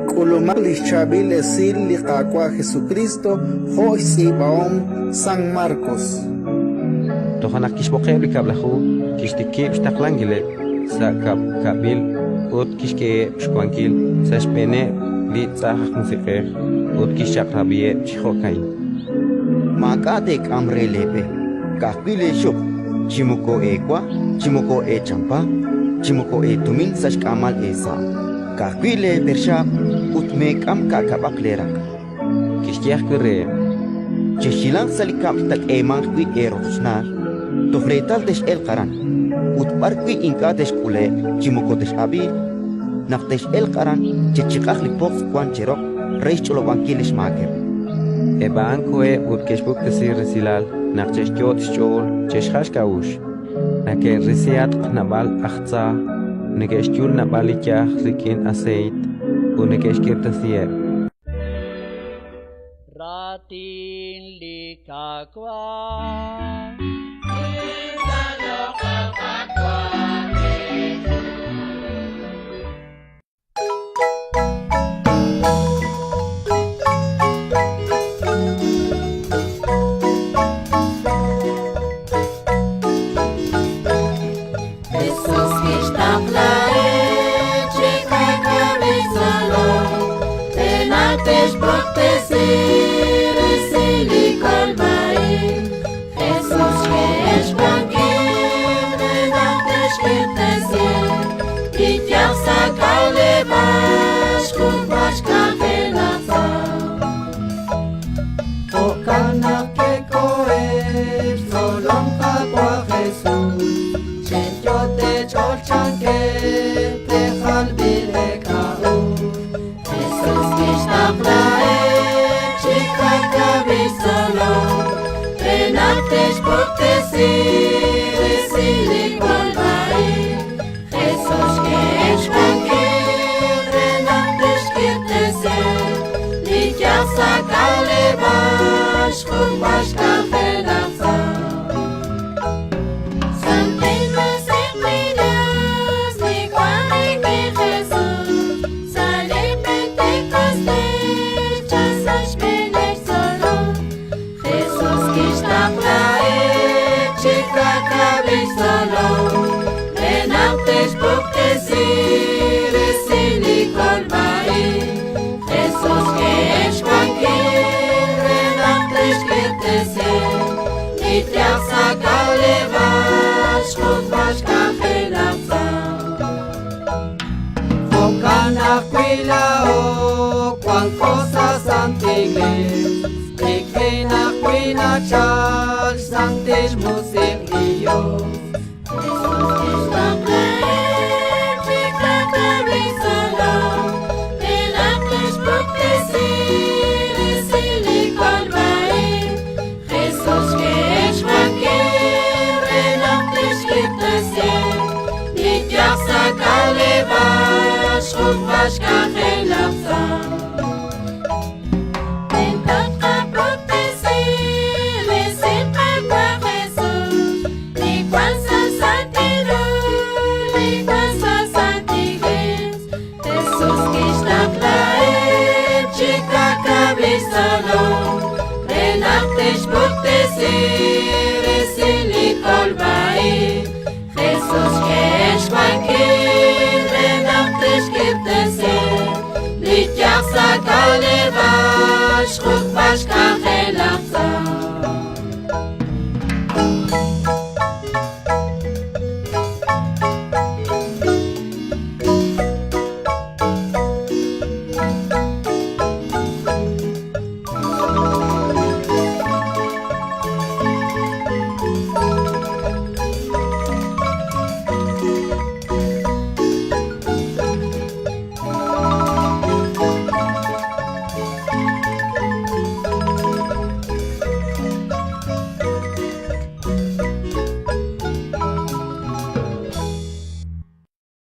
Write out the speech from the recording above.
K'ulumaq li xChaab'il Esil li Qaawa' Jesukriist jo' xtz'iib'ahom San Markos. Toja' naq kixb'oqeb' li Kab'laju, kixtikib' xtaqlankileb' sa' kab'kab'il ut kixk'eheb' xwankil sa' xb'eeneb' li tz'ajn aj musiq'ej ut kixchaq'rab'iheb' chi jo'ka'in: Maak'a' teek'am re leeb'e, ka'ajwi' leexuq', chi moko eewa, chi moko eechampa, chi moko eetumin sa' xk'aamal eesa', ka'ajwi' leeperxaab' ut meek'am ka'kab'aq leeraq'. Kixye ajwi' reheb': Chexhilanq sa' li kab'l taak'eemanq wi' eerochochnaal, toj reetal tex'elq aran, ut b'arwi' ink'a' texk'ule'q chi moko tex'ab'iiq, naq tex'elq aran, chechiq'aq li pojtz' wank cheroq re xch'olob'ankil li xmaakeb'. Eb' a'an koheb' ut ke'xpuktesi resilal naq che'xyot' xch'ool che'xjal xk'a'uxl. Neke'risihatq naab'al aj tza, neke'xyul naab'al li yaj rik'in aseeyt ut neke'xk'irtasiheb'. Raatin li Qaawa'. Jesús kixtaqlaheb' chi ka'kab'il tzolom re naq te'xpuktesi resil li kolb'a-ib'. Jesús xk'e xwankil re naq te'xk'irtesi li yaj sa' k'aleb'aal xk'ulb'al xk'anjel laj tza. Jo'kan naq ke'koheb' xtzolom Qaawa' Jesus, Chenyot' eech'ool chankeb', te'jalb'il eek'a'uxl. Jesús kixtaqlaheb' chi ka'kab'il tzolom re naq te'xpuktesi resil li kolb'a-ib'. Jesús xk'e xwankil re naq te'xk'irtesi li yaj sa' k'aleb'aal xk'ulb'al xk'anjel laj tza. Santil Musiq' li Dios li wank rik'in Jesus sa' li Pentecostés chal sa' xb'een lix tzolom. Jesus kixtaqlaheb' chi ka'kab'il xtzolom re naq te'xpuktesi resil li kolb'a-ib'. Jesus xk'e xwankil re naq te'xk'irtesi li yaj sa' k'aleb'aal xk'ulb'al xk'anjel laj tza. Jo'kan ajwi' laa'o wanko sa' santil iglees, rik'in ajwi' nachalk xsantil musiq' li Yos. Jesús kixtaqlaheb' chi ka'kab'il tzolom re naq te'xpuktesi resil li kolb'a-ib'. Jesús xk'e xwankil re naq te'xk'irtesi li yaj sa' k'aleb'aal xk'ulb'al xk'anjel laj tza. Tento tqapuktesi resil Qaawa' Jesus li wank sa' santil hu, li wank sa' santil iglees. Jesús kixtaqlaheb' chi ka'kab'il xtzolom re naq te'xpuktesi resil li kolb'a-ib'. Jesús xk'e xwankil re naq te'xk'irtesi li yaj sa' k'aleb'aal xk'ulb'al xk'anjel laj tza.